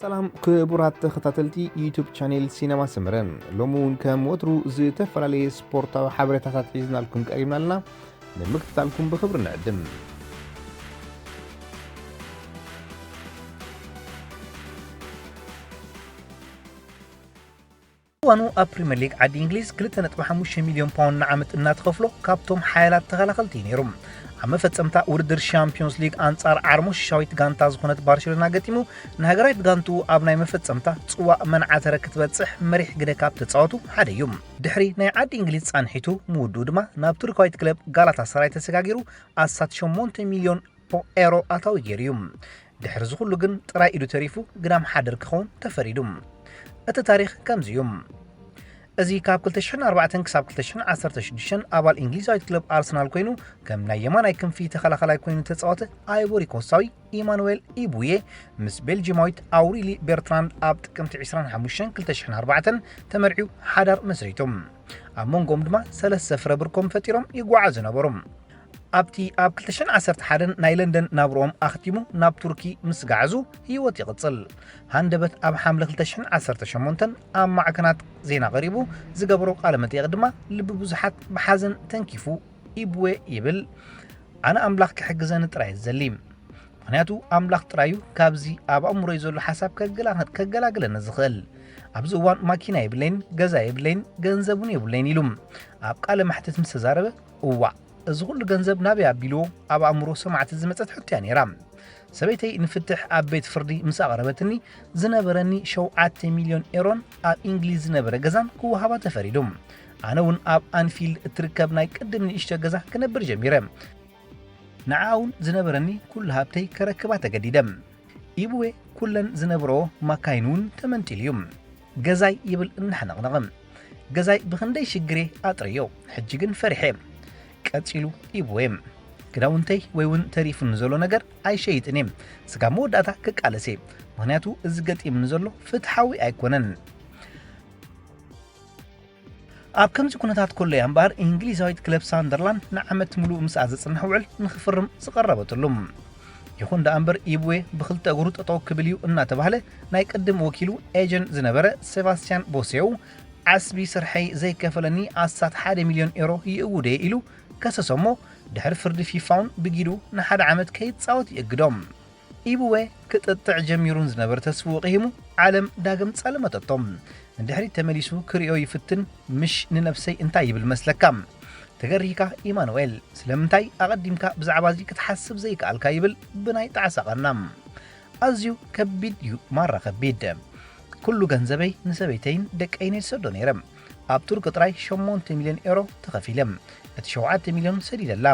ሰላም ክቡራት ተኸታተልቲ ዩቱብ ቻኔል ሲነማ ሰመረ፣ ሎሚ እውን ከም ወትሩ ዝተፈላለየ ስፖርታዊ ሓበሬታታት ሒዝናልኩም ቀሪብና ኣለና። ንምክትታልኩም ብኽብሪ ንዕድም። እዋኑ ኣብ ፕሪምየር ሊግ ዓዲ እንግሊዝ ክልተ ነጥቢ ሓሙሽተ ሚልዮን ፓውንድ ንዓመት እናተኸፍሎ ካብቶም ሓያላት ተኸላኸልቲ እዩ ነይሩ። ኣብ መፈጸምታ ውድድር ሻምፒዮንስ ሊግ ኣንጻር ዓርሞሽሻዊት ጋንታ ዝኾነት ባርሴሎና ገጢሙ ንሃገራዊት ጋንትኡ ኣብ ናይ መፈጸምታ ጽዋእ መንዓተረ ክትበጽሕ መሪሕ ግደ ካብ ተጻወቱ ሓደ እዩ። ድሕሪ ናይ ዓዲ እንግሊዝ ጻንሒቱ ምውድኡ ድማ ናብ ቱርካዊት ክለብ ጋላታሳራይ ተሰጋጊሩ ኣስታት ሸሞንተ ሚልዮን ፖ-፣ ኤሮ ኣታዊ ገይሩ እዩ። ድሕሪ እዚ ኩሉ ግን ጥራይ ኢዱ ተሪፉ ግዳም ሓደር ክኸውን ተፈሪዱ። እቲ ታሪኽ ከምዚ እዩ። እዚ ካብ ክልተ ሽሕን ኣርባዕተን ክሳብ ክልተ ሽሕን ዓሰርተ ሽዱሽተን ኣባል እንግሊዛዊት ክለብ ኣርሰናል ኮይኑ ከም ናይ የማናይ ክንፊ ተኸላኸላይ ኮይኑ ተጻወተ ኣይቮሪ ኮስታዊ ኢማኑኤል ኢቡዬ ምስ ቤልጂማዊት ኣውሪሊ ቤርትራንድ ኣብ ጥቅምቲ ዕስራን ሓሙሽተን ክልተ ሽሕን ኣርባዕተን ተመርዕዩ ሓዳር መስሪቶም። ኣብ መንጎም ድማ ሰለስተ ፍረ ብርኮም ፈጢሮም ይጓዓዙ ነበሩ። ኣብቲ ኣብ ክልተ ሽሕን ዓሰርተ ሓደን ናይ ለንደን ናብርኦም ኣኽቲሙ ናብ ቱርኪ ምስ ገዓዙ ህይወት ይቕጽል። ሃንደበት ኣብ ሓምለ ክልተ ሽሕን ዓሰርተ ሸሞንተን ኣብ ማዕከናት ዜና ቀሪቡ ዝገበሮ ቃለ መጠይቕ ድማ ልቢ ብዙሓት ብሓዘን ተንኪፉ ኢብዌ ይብል። ኣነ ኣምላኽ ክሕግዘኒ ጥራይ እየ ዝደሊ። ምኽንያቱ ኣምላኽ ጥራይ እዩ ካብዚ ኣብ ኣእምሮይ ዘሎ ሓሳብ ከገላ-፣ ከገላግለኒ ዝኽእል። ኣብዚ እዋን ማኪና የብለይን፣ ገዛ የብለይን፣ ገንዘብ እውን የብለይን ኢሉ ኣብ ቃለ መሕትት ምስ ተዛረበ፣ እዋእ፣ እዚ ኩሉ ገንዘብ ናበይ ኣቢልዎ? ኣብ ኣእምሮ ሰማዕቲ ዝመጸት ሕቶ እያ ነይራ። ሰበይተይ ንፍትሕ ኣብ ቤት ፍርዲ ምስ ኣቕረበትኒ፣ ዝነበረኒ ሸውዓተ ሚልዮን ኤሮን ኣብ እንግሊዝ ዝነበረ ገዛን ክወሃባ ተፈሪዱ። ኣነ እውን ኣብ ኣንፊልድ እትርከብ ናይ ቅድም ንእሽቶ ገዛ ክነብር ጀሚረ። ንዓኣ እውን ዝነበረኒ ኩሉ ሃብተይ ከረክባ ተገዲደ። ኢብዌ ኩለን ዝነብሮ ማካይን እውን ተመንጢሉ እዩ። ገዛይ ይብል እናሓነቕነቐ። ገዛይ ብኽንደይ ሽግሬ ኣጥረዮ፣ ሕጂ ግን ፈሪሐ። ቀጺሉ ኢብዌ፣ ክዳውንተይ ወይ እውን ተሪፉኒ ዘሎ ነገር ኣይሸይጥን እየ። ስጋብ መወዳእታ ክቃለስ እየ፣ ምኽንያቱ እዚ ገጢምኒ ዘሎ ፍትሓዊ ኣይኮነን። ኣብ ከምዚ ኩነታት ከሎ እያ እምበኣር እንግሊዛዊት ክለብ ሳንደርላንድ ንዓመት ምሉእ ምስኣ ዘጽንሕ ውዕል ንኽፍርም ዝቐረበትሉ። ይኹን ደኣ እምበር ኢብዌ ብኽልተ እግሩ ጠጠው ክብል እዩ እናተባህለ ናይ ቅድም ወኪሉ ኤጀን ዝነበረ ሴባስቲያን ቦሴው ዓስቢ ስርሐይ ዘይከፈለኒ ኣስታት ሓደ ሚልዮን ኤሮ ይእውድ እየ ኢሉ ከሰሶ እሞ ድሕሪ ፍርዲ ፊፋ እውን ብጊዱ ንሓደ ዓመት ከይጻወት ይእግዶም። ኢብዌ ክጥጥዕ ጀሚሩን ዝነበረ ተስፍኡ ቂሂሙ ዓለም ዳግም ጸለመተቶም። ንድሕሪት ተመሊሱ ክሪኦ ይፍትን ምሽ ንነብሰይ እንታይ ይብል መስለካ? ተገሪህካ ኢማኑኤል፣ ስለምንታይ ኣቐዲምካ ብዛዕባ እዚ ክትሓስብ ዘይከኣልካ ይብል ብናይ ጣዕሳ ቐና። ኣዝዩ ከቢድ እዩ ማራ ከቢድ። ኩሉ ገንዘበይ ንሰበይተይን ደቀይን እየ ዝሰዶ ነይረ። ኣብ ቱርኪ ጥራይ ሸሞንተ ሚልዮን ኤሮ ተኸፊለ። እቲ ሸውዓተ ሚልዮን ሰዲደላ።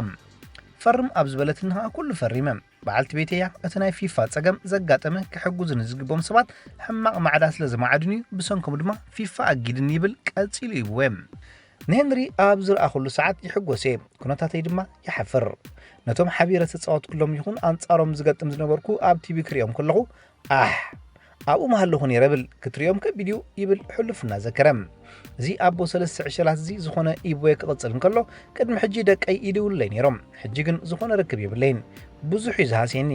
ፈርም ኣብ ዝበለትኒ ኸኣ ኩሉ ፈሪመ። በዓልቲ ቤተይ እያ እቲ ናይ ፊፋ ጸገም ዘጋጠመ ክሕግዙኒ ዝግቦም ሰባት ሕማቕ ማዕዳ ስለ ዝማዕዱኒ እዩ፣ ብሰንኮም ድማ ፊፋ ኣጊድኒ ይብል ቀጺሉ ኢብዌ። ንሄንሪ ኣብ ዝረኣኹሉ ሰዓት ይሕጎስ እየ፣ ኩነታተይ ድማ ይሓፍር። ነቶም ሓቢረ ዝተጻወትኩሎም ይኹን ኣንጻሮም ዝገጥም ዝነበርኩ ኣብ ቲቪ ክሪኦም ከለኹ ኣሕ! ኣብኡ ምሃለኹ ነይረ ብል፣ ክትሪኦም ከቢድ እዩ ይብል ሕሉፍ እናዘከረ። እዚ ኣቦ ሰለስተ ዕሸላት እዚ ዝኾነ ኢብዌ ክቕጽል እንከሎ፣ ቅድሚ ሕጂ ደቀይ ይድውሉለይ ነይሮም፣ ሕጂ ግን ዝኾነ ርክብ የብለይን። ብዙሕ እዩ ዝሃስየኒ።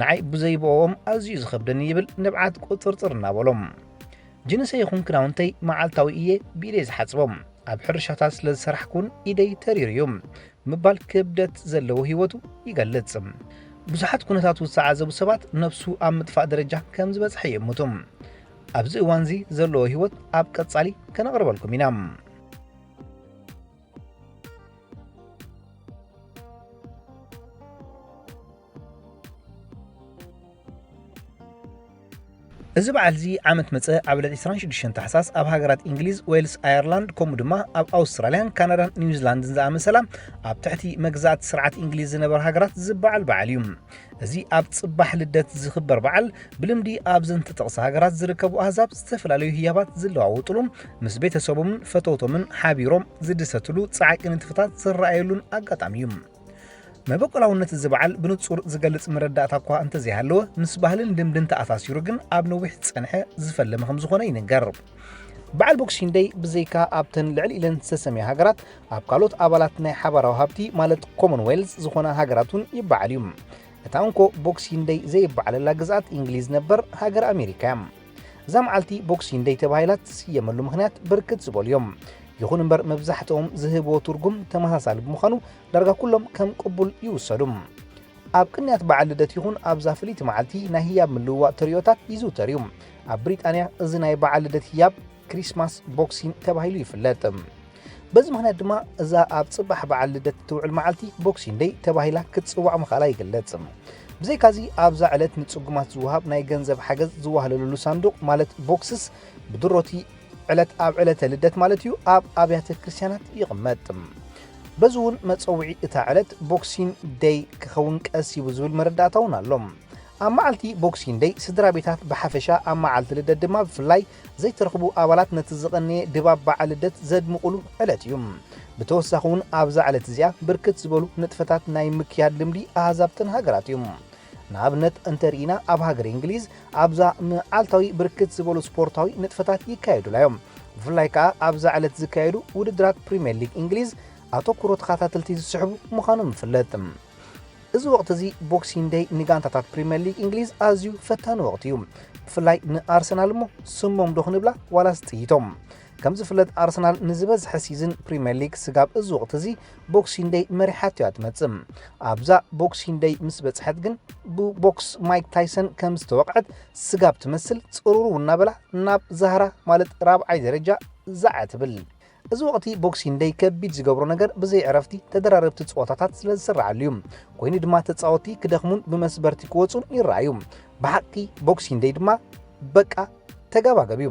ንዓይ ብዘይብኦም ኣዝዩ ዝኸብደኒ ይብል ንብዓት ቁጽርጽር እናበሎም። ጅንሰ ይኹን ክዳውንተይ መዓልታዊ እየ ብኢደይ ዝሓጽቦም። ኣብ ሕርሻታት ስለ ዝሰራሕኩን ኢደይ ተሪሩ እዩ። ምባል ክብደት ዘለዎ ህይወቱ ይገልጽ። ብዙሓት ኩነታቱ ዝተዓዘቡ ሰባት ነብሱ ኣብ ምጥፋእ ደረጃ ከም ዝበጽሐ ይእምቱ። ኣብዚ እዋንዚ ዘለዎ ህይወት ኣብ ቀጻሊ ከነቕርበልኩም ኢና። እዚ በዓል እዚ ዓመት መጸ ኣብ ዕለት ዕስራን ሽዱሽተን ታሕሳስ ኣብ ሃገራት እንግሊዝ፣ ዌልስ፣ ኣየርላንድ ከምኡ ድማ ኣብ ኣውስትራልያን ካናዳን ኒውዚላንድን ዝኣመሰላ ኣብ ትሕቲ መግዛእቲ ስርዓት እንግሊዝ ዝነበራ ሃገራት ዝበዓል በዓል እዩ። እዚ ኣብ ጽባሕ ልደት ዝኽበር በዓል ብልምዲ ኣብዘን ተጠቕሳ ሃገራት ዝርከቡ ኣህዛብ ዝተፈላለዩ ህያባት ዝለዋወጥሉ፣ ምስ ቤተሰቦምን ፈተውቶምን ሓቢሮም ዝድሰትሉ ጸዓቂ ንጥፈታት ዝረኣየሉን ኣጋጣሚ እዩ። መበቆላውነት እዚ በዓል ብንጹር ዝገልጽ መረዳእታ እኳ እንተዘይሃለወ፣ ምስ ባህልን ልምድን ተኣሳሲሩ ግን ኣብ ነዊሕ ዝጸንሐ ዝፈለመ ከም ዝኾነ ይንገር። በዓል ቦክሲንግ ደይ ብዘይካ ኣብተን ልዕል ኢለን ዝተሰምያ ሃገራት፣ ኣብ ካልኦት ኣባላት ናይ ሓባራዊ ሃብቲ ማለት ኮመንዌልዝ ዝኾና ሃገራት እውን ይበዓል እዩ። እታ እንኮ ቦክሲንግ ደይ ዘይበዓለላ ግዝኣት እንግሊዝ ነበር ሃገር ኣሜሪካ እያ። እዛ መዓልቲ ቦክሲንግ ደይ ተባሂላ ትስየመሉ ምኽንያት ብርክት ዝበሉ እዮም። ይኹን እምበር መብዛሕትኦም ዝህብዎ ትርጉም ተመሳሳሊ ብምዃኑ ዳርጋ ኩሎም ከም ቅቡል ይውሰዱ። ኣብ ቅንያት በዓል ልደት ይኹን ኣብዛ ፍልይቲ መዓልቲ ናይ ህያብ ምልውዋጥ ተርእዮታት ይዝውተር እዩ። ኣብ ብሪጣንያ እዚ ናይ በዓል ልደት ህያብ ክሪስማስ ቦክሲንግ ተባሂሉ ይፍለጥ። በዚ ምኽንያት ድማ እዛ ኣብ ጽባሕ በዓል ልደት እትውዕል መዓልቲ ቦክሲንግ ደይ ተባሂላ ክትጽዋዕ ምኽኣላ ይግለጽ። ብዘይካዚ ኣብዛ ዕለት ንጽጉማት ዝወሃብ ናይ ገንዘብ ሓገዝ ዝዋህለለሉ ሳንዱቕ ማለት ቦክስስ ብድሮቲ ዕለት ኣብ ዕለተ ልደት ማለት እዩ ኣብ ኣብያተ ክርስቲያናት ይቕመጥ። በዚ እውን መጸውዒ እታ ዕለት ቦክሲንግ ደይ ክኸውን ቀሲቡ ዝብል መረዳእታ እውን ኣሎ። ኣብ መዓልቲ ቦክሲንግ ደይ ስድራ ቤታት ብሓፈሻ ኣብ መዓልቲ ልደት ድማ ብፍላይ ዘይተረኽቡ ኣባላት ነቲ ዝቐነየ ድባብ በዓል ልደት ዘድምቑሉ ዕለት እዩ። ብተወሳኺ እውን ኣብዛ ዕለት እዚኣ ብርክት ዝበሉ ንጥፈታት ናይ ምክያድ ልምዲ ኣህዛብተን ሃገራት እዩ። ንኣብነት እንተርኢና ኣብ ሃገር እንግሊዝ ኣብዛ መዓልታዊ ብርክት ዝበሉ ስፖርታዊ ንጥፈታት ይካየዱላ እዮም። ብፍላይ ከኣ ኣብዛ ዕለት ዝካየዱ ውድድራት ፕሪምየር ሊግ እንግሊዝ ኣተኩሮ ተኸታተልቲ ዝስሕቡ ምዃኖም ይፍለጥ። እዚ ወቕቲ እዚ ቦክሲንግ ደይ ንጋንታታት ፕሪምየር ሊግ እንግሊዝ ኣዝዩ ፈታኒ ወቕቲ እዩ። ብፍላይ ንኣርሰናል እሞ ስሞም ዶ ክንብላ ዋላስ ጥይቶም። ከም ዝፍለጥ ኣርሰናል ንዝበዝሐ ሲዝን ፕሪምየር ሊግ ስጋብ እዚ ወቕቲ እዚ ቦክሲንግ ደይ መሪሓቶ እያ ትመጽእ። ኣብዛ ቦክሲንግ ደይ ምስ በጽሐት ግን ብቦክስ ማይክ ታይሰን ከም ዝተወቕዐት ስጋብ ትመስል ጽሩሩ እናበላ ናብ ዛህራ ማለት ራብዓይ ደረጃ ዛዓ ትብል። እዚ ወቕቲ ቦክሲንግ ደይ ከቢድ ዝገብሮ ነገር ብዘይ ዕረፍቲ ተደራረብቲ ጸወታታት ስለ ዝስረዓሉ እዩ። ኮይኑ ድማ ተጻወትቲ ክደኽሙን ብመስበርቲ ክወጹን ይረኣዩ። ብሓቂ ቦክሲንግ ደይ ድማ በቃ ተጋባገብ እዩ።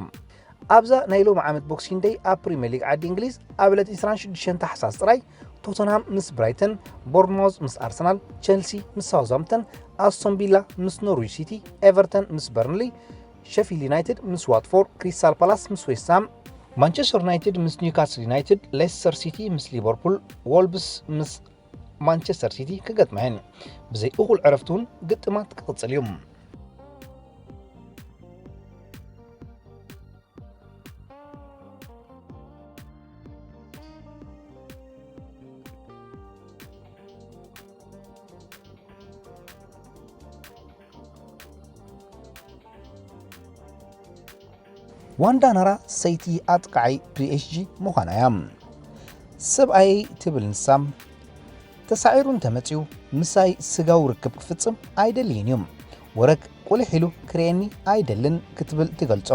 ኣብዛ ናይ ሎሚ ዓመት ቦክሲንግ ደይ ኣብ ፕሪምየር ሊግ ዓዲ እንግሊዝ ኣብ ዕለት ዕስራን ሽዱሽተን ታሕሳስ ጥራይ ቶተንሃም ምስ ብራይተን፣ ቦርንማውዝ ምስ ኣርሰናል፣ ቸልሲ ምስ ሳውዝሃምፕተን፣ ኣስቶን ቪላ ምስ ኖርዊች ሲቲ፣ ኤቨርተን ምስ በርንሊ፣ ሸፊልድ ዩናይትድ ምስ ዋትፎርድ፣ ክሪስታል ፓላስ ምስ ዌስትሃም፣ ማንቸስተር ዩናይትድ ምስ ኒውካስል ዩናይትድ፣ ሌስተር ሲቲ ምስ ሊቨርፑል፣ ዎልቭስ ምስ ማንቸስተር ሲቲ ክገጥማ እየን። ብዘይ እኹል ዕረፍቲ እውን ግጥማት ክቕጽል እዩ። ዋንዳ ናራ ሰይቲ ኣጥቃዓይ ፒ ኤስ ጂ ምዃና እያ። ሰብኣየይ ትብል ንሳ፣ ተሳዒሩ እንተመጺኡ ምሳይ ስጋዊ ርክብ ክፍጽም ኣይደልይን እዩ። ወረግ ቁልሕ ኢሉ ክርእየኒ ኣይደልን ክትብል ትገልጾ።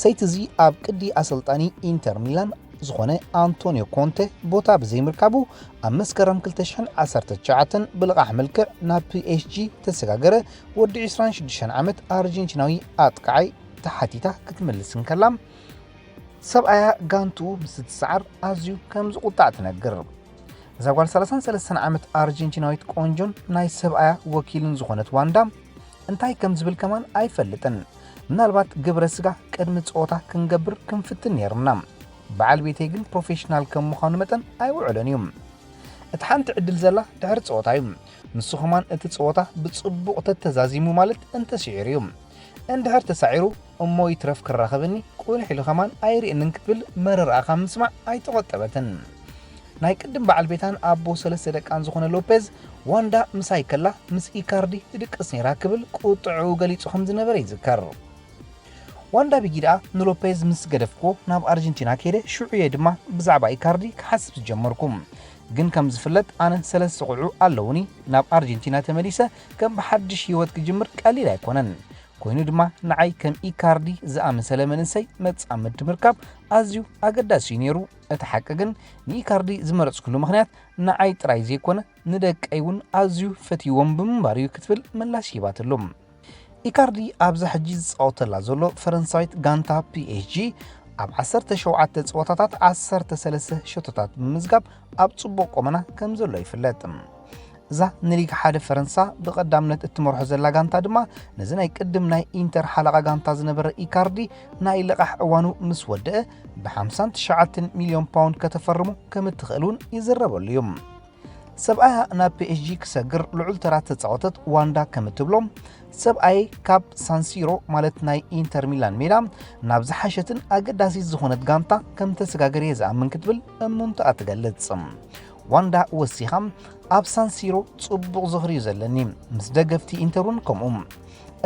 ሰይቲ እዚ ኣብ ቅዲ ኣሰልጣኒ ኢንተር ሚላን ዝኾነ ኣንቶኒዮ ኮንተ ቦታ ብዘይምርካቡ ኣብ መስከረም ክልተ ሽሕን ዓሰርተ ትሽዓተን ብልቓሕ መልክዕ ናብ ፒ ኤስ ጂ ተሰጋገረ። ወዲ ዕስራን ሽዱሽተን ዓመት ኣርጀንቲናዊ ኣጥቃዓይ ተሓቲታ ክትምልስ እንከላ፣ ሰብኣያ ጋንትኡ ምስ እትሰዓር ኣዝዩ ከም ዝቑጣዕ ትነግር። እዛ ጓል ሰላሳን ሰለስተን ዓመት ኣርጀንቲናዊት ቆንጆን ናይ ሰብኣያ ወኪልን ዝኾነት ዋንዳ እንታይ ከም ዝብል ከማን ኣይፈልጥን። ምናልባት ግብረ ስጋ ቅድሚ ጸወታ ክንገብር ክንፍትን ነይርና። በዓል ቤተይ ግን ፕሮፌሽናል ከም ምዃኑ መጠን ኣይውዕሎን እዩ። እቲ ሓንቲ ዕድል ዘላ ድሕሪ ጸወታ እዩ። ንሱ ከማን እቲ ጸወታ ብጽቡቕ ተተዛዚሙ ማለት እንተስዒሩ እዩ። እንድሕር ተሳዒሩ እሞ ይትረፍ ክራኸበኒ ቁልሕ ኢሉ ከማን ኣይርእየንን ክትብል መረርኣ ካብ ምስማዕ ኣይተቖጠበትን። ናይ ቅድም በዓል ቤታን ኣቦ ሰለስተ ደቃን ዝኾነ ሎፔዝ ዋንዳ ምሳይ ከላ ምስ ኢካርዲ ትድቅስ ነይራ ክብል ቁጥዕኡ ገሊጹ ከም ዝነበረ ይዝከር። ዋንዳ ቢጊ ደኣ ንሎፔዝ ምስ ገደፍክዎ ናብ ኣርጀንቲና ከይደ ሽዑ እየ ድማ ብዛዕባ ኢካርዲ ክሓስብ ዝጀመርኩ። ግን ከም ዝፍለጥ ኣነ ሰለስተ ቆልዑ ኣለውኒ፣ ናብ ኣርጀንቲና ተመሊሰ ከም ብሓድሽ ህይወት ክጅምር ቀሊል ኣይኮነን። ኮይኑ ድማ ንዓይ ከም ኢካርዲ ዝኣመሰለ መንእሰይ መጻምድቲ ምርካብ ኣዝዩ ኣገዳሲ እዩ ነይሩ። እቲ ሓቂ ግን ንኢካርዲ ዝመረጽኩሉ ምኽንያት ንዓይ ጥራይ ዘይኮነ ንደቀይ እውን ኣዝዩ ፈትይዎም ብምንባር እዩ ክትብል ምላሽ ሂባትሉ። ኢካርዲ ኣብዛ ሕጂ ዝጻወተላ ዘሎ ፈረንሳዊት ጋንታ ፒ ኤስ ጂ ኣብ ዓሰርተ ሸውዓተ ጸወታታት ዓሰርተ ሰለስተ ሸቶታት ብምምዝጋብ ኣብ ጽቡቕ ቁመና ከም ዘሎ ይፍለጥ። እዛ ንሊግ ሓደ ፈረንሳ ብቐዳምነት እትመርሖ ዘላ ጋንታ ድማ ነዚ ናይ ቅድም ናይ ኢንተር ሓለቓ ጋንታ ዝነበረ ኢካርዲ ናይ ልቓሕ እዋኑ ምስ ወደአ ብ ሓምሳን ትሽዓተን ሚልዮን ፓውንድ ከተፈርሞ ከም እትኽእል እውን ይዝረበሉ እዩ። ሰብኣያ ናብ ፒ ኤስ ጂ ክሰግር ልዑል ተራ ተጻወተት ዋንዳ ከም እትብሎ፣ ሰብኣየይ ካብ ሳንሲሮ ማለት ናይ ኢንተር ሚላን ሜዳ ናብ ዝሓሸትን ኣገዳሲት ዝኾነት ጋንታ ከም ተሰጋገር እየ ዝኣምን ክትብል እሙንታኣ ትገልጽ። ዋንዳ ወሲኻ፣ ኣብ ሳንሲሮ ጽቡቕ ዝኽሪ እዩ ዘለኒ፣ ምስ ደገፍቲ ኢንተር እውን ከምኡ።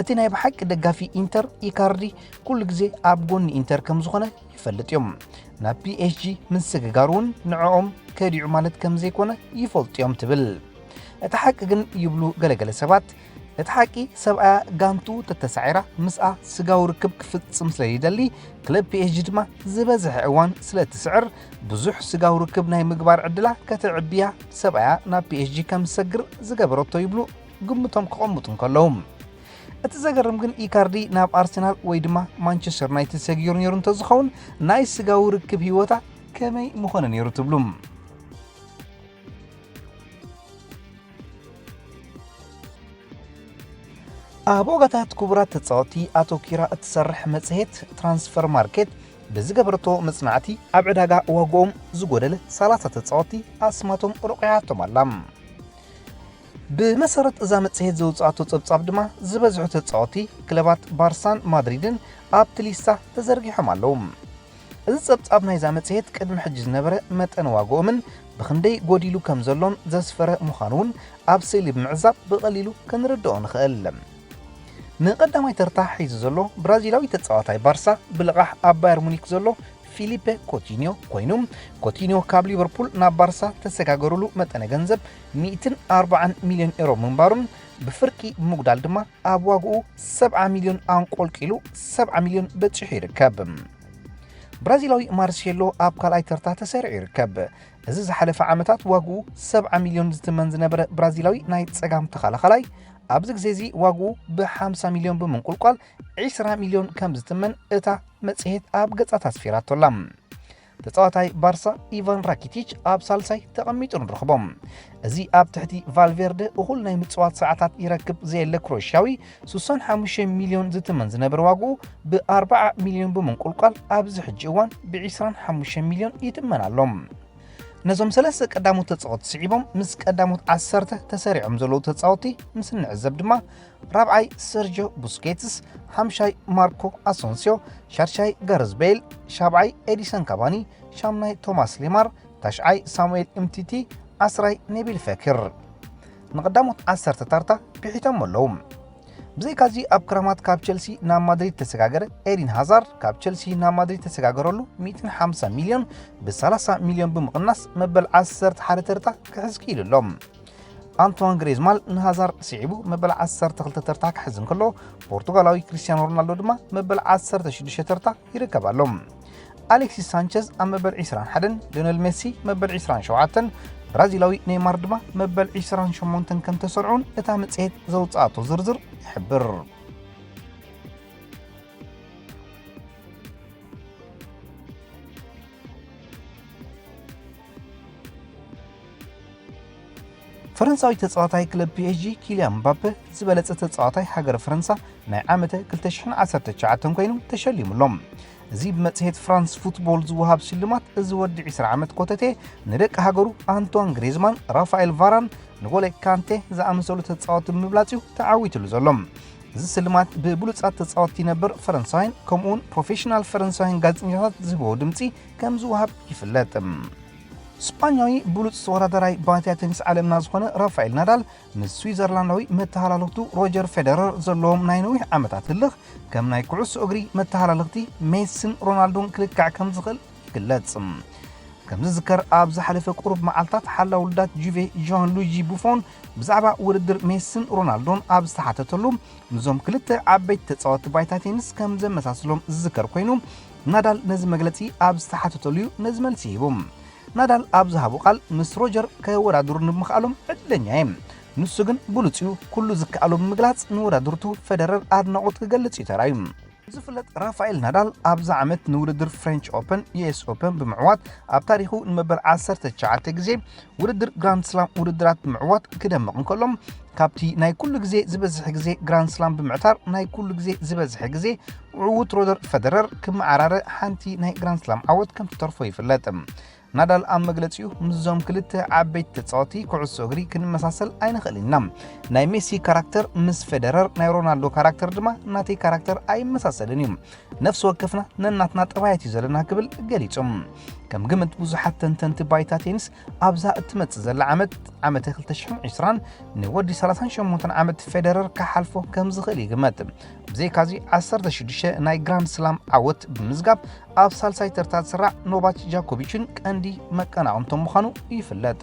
እቲ ናይ ብሓቂ ደጋፊ ኢንተር፣ ኢካርዲ፣ ኩሉ ግዜ ኣብ ጎኒ ኢንተር ከም ዝኾነ ይፈልጥ እዮም። ናብ ፒ ኤስ ጂ ምስግጋር እውን ንዕኦም ከዲዑ ማለት ከም ዘይኮነ ይፈልጡ እዮም ትብል። እቲ ሓቂ ግን፣ ይብሉ ገለገለ ሰባት፣ እቲ ሓቂ፣ ሰብኣያ ጋንቱ ተተሳዒራ ምስኣ ስጋዊ ርክብ ክፍጽም ስለ ይደሊ፣ ክለብ ፒ ኤስ ጂ ድማ ዝበዝሐ እዋን ስለ ትስዕር፣ ብዙሕ ስጋዊ ርክብ ናይ ምግባር ዕድላ ከተዕብያ ሰብኣያ ናብ ፒ ኤስ ጂ ከም ዝሰግር ዝገበረቶ ይብሉ ግምቶም ክቐምጡ እንከለዉ። እቲ ዘገርም ግን፣ ኢካርዲ ናብ ኣርሰናል ወይ ድማ ማንቸስተር ዩናይትድ ሰጊሩ ነይሩ እንተዝኸውን፣ ናይ ስጋዊ ርክብ ህይወታ ከመይ ምኾነ ነይሩ ትብሉ? ኣብ ዋጋታት ክቡራት ተጻወትቲ ኣተኲራ እትሰርሕ መጽሔት ትራንስፈር ማርኬት ብዝገበረቶ መጽናዕቲ፣ ኣብ ዕዳጋ ዋግኦም ዝጎደለ ሰላሳ ተጻወትቲ ኣስማቶም ረቑሓቶም ኣላ። ብመሰረት እዛ መጽሔት ዘውጽኣቶ ጸብጻብ ድማ፣ ዝበዝሑ ተጻወትቲ ክለባት ባርሳን ማድሪድን ኣብቲ ሊስታ ተዘርጊሖም ኣለዉ። እዚ ጸብጻብ ናይዛ መጽሔት ቅድሚ ሕጂ ዝነበረ መጠን ዋግኦምን ብኽንደይ ጎዲሉ ከም ዘሎን ዘስፈረ ምዃኑ እውን ኣብ ስእሊ ብምዕዛብ ብቐሊሉ ክንርድኦ ንኽእል። ንቐዳማይ ተርታ ሒዙ ዘሎ ብራዚላዊ ተጻዋታይ ባርሳ፣ ብልቓሕ ኣብ ባየር ሙኒክ ዘሎ ፊሊፔ ኮቲኒዮ ኮይኑ፣ ኮቲኒዮ ካብ ሊቨርፑል ናብ ባርሳ ተሰጋገሩሉ መጠነ ገንዘብ ሚእትን ኣርባዓን ሚልዮን ኤሮ ምንባሩን፣ ብፍርቂ ብምጉዳል ድማ ኣብ ዋግኡ ሰብዓ ሚልዮን ኣንቆልቂሉ ሰብዓ ሚልዮን በጺሑ ይርከብ። ብራዚላዊ ማርሴሎ ኣብ ካልኣይ ተርታ ተሰሪዑ ይርከብ። እዚ ዝሓለፈ ዓመታት ዋግኡ ሰብዓ ሚልዮን ዝትመን ዝነበረ ብራዚላዊ ናይ ጸጋም ተኸላኻላይ፣ ኣብዚ ግዜ እዚ ዋግኡ ብሓምሳ ሚልዮን ብምንቁልቋል ዒስራ ሚልዮን ከም ዝትመን እታ መጽሔት ኣብ ገጻታ ኣስፊራቶ ኣላ። ተጻዋታይ ባርሳ ኢቫን ራኪቲች ኣብ ሳልሳይ ተቐሚጡ ንረኽቦ። እዚ ኣብ ትሕቲ ቫልቬርደ እኹል ናይ ምጽዋት ሰዓታት ይረክብ ዘየለ ክሮኤሽያዊ፣ ስሳን ሓሙሽተ ሚልዮን ዝትመን ዝነበረ ዋግኡ ብኣርባዓ ሚልዮን ብምንቁልቋል ኣብዚ ሕጂ እዋን ብዒስራን ሓሙሽተ ሚልዮን ይትመን ኣሎ። ነዞም ሰለስተ ቀዳሞት ተጻወትቲ ስዒቦም፣ ምስ ቀዳሞት ዓሰርተ ተሰሪዖም ዘለዉ ተጻወትቲ ምስ እንዕዘብ ድማ፣ ራብዓይ ሰርጆ ቡስኬትስ፣ ሓምሻይ ማርኮ ኣሶንሲዮ፣ ሻድሻይ ጋረዝ ቤል፣ ሻብዓይ ኤዲሰን ካቫኒ፣ ሻምናይ ቶማስ ሌማር፣ ታሽዓይ ሳሙኤል እምቲቲ፣ ዓስራይ ኔቢል ፈኪር። ንቐዳሞት ዓሰርተ ታርታ ቢሒቶም ኣለዉ። ብዘይካዚ ኣብ ክረማት ካብ ቸልሲ ናብ ማድሪድ ተሰጋገረ ኤዲን ሃዛርድ፣ ካብ ቸልሲ ናብ ማድሪድ ተሰጋገረሉ ሚእትን ሓምሳ ሚልዮን ብ ሰላሳ ሚልዮን ብምቕናስ መበል ዓሰርተ ሓደ ተርታ ክሕዝ ክኢሉ ኣሎ። ኣንቷን ግሬዝማል ንሃዛርድ ስዒቡ መበል ዓሰርተ ክልተ ተርታ ክሕዝ እንከሎ፣ ፖርቱጋላዊ ክሪስቲያኖ ሮናልዶ ድማ መበል ዓሰርተ ሽዱሽተ ተርታ ይርከብ ኣሎ። ኣሌክሲስ ሳንቸዝ ኣብ መበል ዒስራን ሓደን፣ ሊዮነል ሜሲ መበል ዒስራን ሸውዓተን፣ ብራዚላዊ ኔይማር ድማ መበል ዒስራን ሸሞንተን ከም ተሰርዑን እታ መጽሔት ዘውጽኣቶ ዝርዝር ይሕብር። ፈረንሳዊ ተጻዋታይ ክለብ ፒ ኤስ ጂ ኪልያን ምባፔ ዝበለጸ ተጻዋታይ ሃገረ ፈረንሳ ናይ ዓመተ ክልተ ሽሕን ዓሰርተ ትሽዓተን ኮይኑ ተሸሊሙ ኣሎ። እዚ ብመጽሔት ፍራንስ ፉትቦል ዝወሃብ ሽልማት፣ እዚ ወዲ ዕስራ ዓመት ኮተቴ ንደቂ ሃገሩ ኣንቷን ግሬዝማን፣ ራፋኤል ቫራን፣ ንጎለ ካንቴ ዝኣመሰሉ ተጻወትቲ ብምብላጽ እዩ ተዓዊትሉ ዘሎ። እዚ ስልማት ብብሉጻት ተጻወትቲ ነበር ፈረንሳውያን ከምኡውን ፕሮፌሽናል ፈረንሳውያን ጋዜጠኛታት ዝህብዎ ድምጺ ከም ዝወሃብ ይፍለጥ። ስጳኛዊ ብሉጽ ተወዳዳራይ ባይታ ቴኒስ ዓለምና ዝኾነ ራፋኤል ናዳል ምስ ስዊዘርላንዳዊ መተሃላለኽቱ ሮጀር ፌደረር ዘለዎም ናይ ነዊሕ ዓመታት ህልኽ ከም ናይ ኩዕሶ እግሪ መተሃላለኽቲ ሜስን ሮናልዶን ክልካዕ ከም ዝኽእል ይግለጽ። ከም ዝዝከር፣ ኣብ ዝሓለፈ ቁሩብ መዓልታት ሓላ ውሉዳት ጁቬ ጃን ሉጂ ቡፎን ብዛዕባ ውድድር ሜስን ሮናልዶን ኣብ ዝተሓተተሉ፣ ምስዞም ክልተ ዓበይቲ ተጻወትቲ ባይታ ቴኒስ ከም ዘመሳስሎም ዝዝከር ኮይኑ፣ ናዳል ነዚ መግለጺ ኣብ ዝተሓተተሉ እዩ ነዚ መልሲ ሂቡ። ናዳል ኣብ ዝሃቦ ቃል፣ ምስ ሮጀር ከወዳድሩ ንምኽኣሎም ዕድለኛ እየ። ንሱ ግን ብሉጽ እዩ። ኩሉ ዝከኣሎ ብምግላጽ፣ ንወዳድርቱ ፌደረር ኣድናቖት ክገልጽ እዩ ተራእዩ። ዝፍለጥ ራፋኤል ናዳል ኣብዚ ዓመት ንውድድር ፍሬንች ኦፐን፣ ዩ ኤስ ኦፐን ብምዕዋት፣ ኣብ ታሪኹ ንመበል ዓሰርተ ትሽዓተ ግዜ ውድድር ግራንድ ስላም ውድድራት ብምዕዋት ክደምቕ እንከሎ፣ ካብቲ ናይ ኩሉ ግዜ ዝበዝሕ ግዜ ግራንድ ስላም ብምዕታር ናይ ኩሉ ግዜ ዝበዝሐ ግዜ ዕዉት ሮጀር ፌደረር ክመዓራረ ሓንቲ ናይ ግራንድ ስላም ዓወት ከም ትተርፎ ይፍለጥ። ናዳል ኣብ መግለጺኡ፣ ምስዞም ክልተ ዓበይቲ ተጻወቲ ኩዕሶ እግሪ ክንመሳሰል ኣይንኽእልን ኢና። ናይ ሜሲ ካራክተር ምስ ፌደረር፣ ናይ ሮናልዶ ካራክተር ድማ ናተይ ካራክተር ኣይመሳሰልን እዩ። ነፍሲ ወከፍና ነናትና ጠባያት እዩ ዘለና ክብል ገሊጹ። ከም ግምት ብዙሓት ተንተንቲ ባይታ ቴኒስ፣ ኣብዛ እትመጽእ ዘላ ዓመት፣ ዓመተ ክልተ ሽሕን ዕስራን፣ ንወዲ ሰላሳን ሸሞንተን ዓመት ፌደረር ክሓልፎ ከም ዝኽእል ይግመት። ብዘይካዚ፣ ዓሰርተ ሽዱሽተ ናይ ግራንድ ስላም ዓወት ብምዝጋብ፣ ኣብ ሳልሳይ ተርታ ዝስራዕ ኖቫክ ጃኮቪችን ቀንዲ መቀናቕንቶም ምዃኑ ይፍለጥ።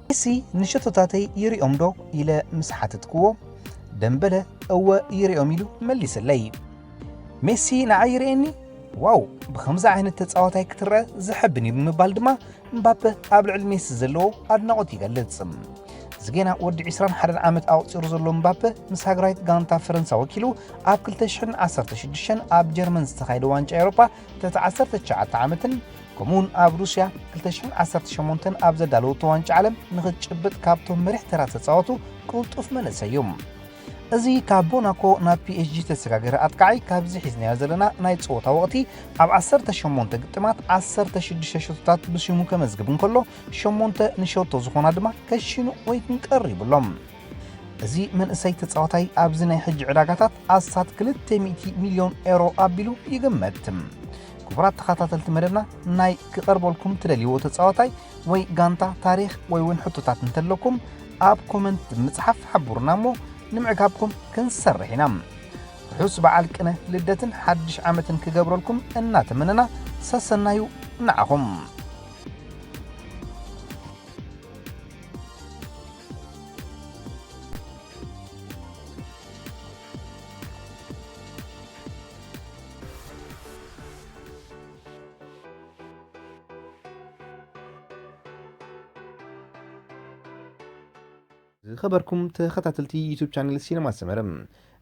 ሜሲ ንሸቶታተይ ይሪኦም ዶ ኢለ ምስ ሓተትክዎ፣ ደምበለ እወ ይሪኦም ኢሉ መሊስለይ። ሜሲ ንዓይ ይርእየኒ? ዋው፣ ብኸምዚ ዓይነት ተጻዋታይ ክትረአ ዘሐብን እዩ ብምባል ድማ እምባፔ ኣብ ልዕሊ ሜሲ ዘለዎ ኣድናቖት ይገልጽ። እዚ ጌና ወዲ ዕስራን ሓደን ዓመት ኣቑጺሩ ዘሎ እምባፔ ምስ ሃገራዊት ጋንታ ፈረንሳ ወኪሉ ኣብ ክልተ ሽሕን ዓሰርተ ሽዱሽተን ኣብ ጀርመን ዝተኻየደ ዋንጫ ኤውሮጳ ተቲ ዓሰርተ ትሽዓተ ዓመትን ከምኡውን ኣብ ሩስያ ክልተ ሽሕን ዓሰርተ ሸሞንተን ኣብ ዘዳለወቶ ዋንጫ ዓለም ንኽትጭብጥ ካብቶም መሪሕ ተራ ተጻወቱ ቅልጡፍ መንእሰይ እዩ። እዚ ካብ ቦናኮ ናብ ፒ ኤስ ጂ ተሰጋገረ ኣጥቃዓይ ካብዚ ሒዝናዮ ዘለና ናይ ጸወታ ወቕቲ ኣብ ዓሰርተ ሸሞንተ ግጥማት ዓሰርተ ሽዱሽተ ሸቶታት ብሽሙ ከመዝግብ እንከሎ ሸሞንተ ንሸቶ ዝኾና ድማ ከሽኑ ወይ ክንቀርብሎም። እዚ መንእሰይ ተጻዋታይ ኣብዚ ናይ ሕጂ ዕዳጋታት ኣስታት ክልተ ሚእቲ ሚልዮን ኤሮ ኣቢሉ ይግመት። ክቡራት ተኸታተልቲ መደብና፣ ናይ ክቐርበልኩም ትደልይዎ ተጻዋታይ ወይ ጋንታ ታሪኽ ወይ እውን ሕቶታት እንተለኩም ኣብ ኮመንት ብምጽሓፍ ሓብሩና እሞ ንምዕጋብኩም ክንሰርሕ ኢና። ርሑስ በዓል ቅነ ልደትን ሓድሽ ዓመትን ክገብረልኩም እናተመነና ሰሰናዩ ንዓኹም። ዝኸበርኩም ተኸታተልቲ ዩቱብ ቻነል ሲነማ ሰመረ፣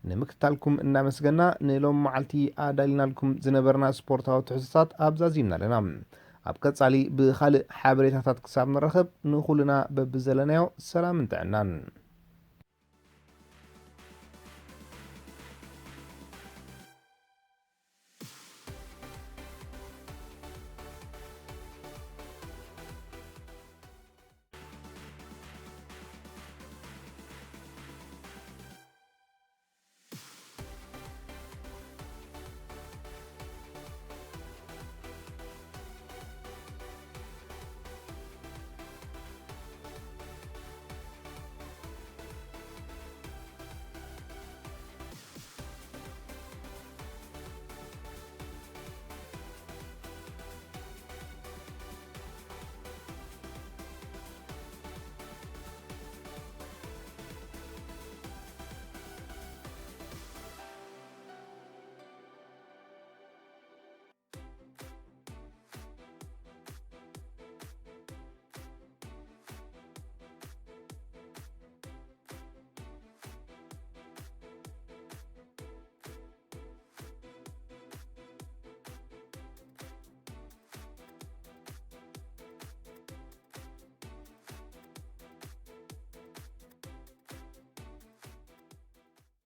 ንምክትታልኩም እናመስገና፣ ንሎም መዓልቲ ኣዳሊናልኩም ዝነበርና ስፖርታዊ ትሕዝቶታት ኣብዛዚምና ኣለና። ኣብ ቀጻሊ ብኻልእ ሓበሬታታት ክሳብ ንራኸብ፣ ንኹልና በብዘለናዮ ሰላምን ጥዕናን።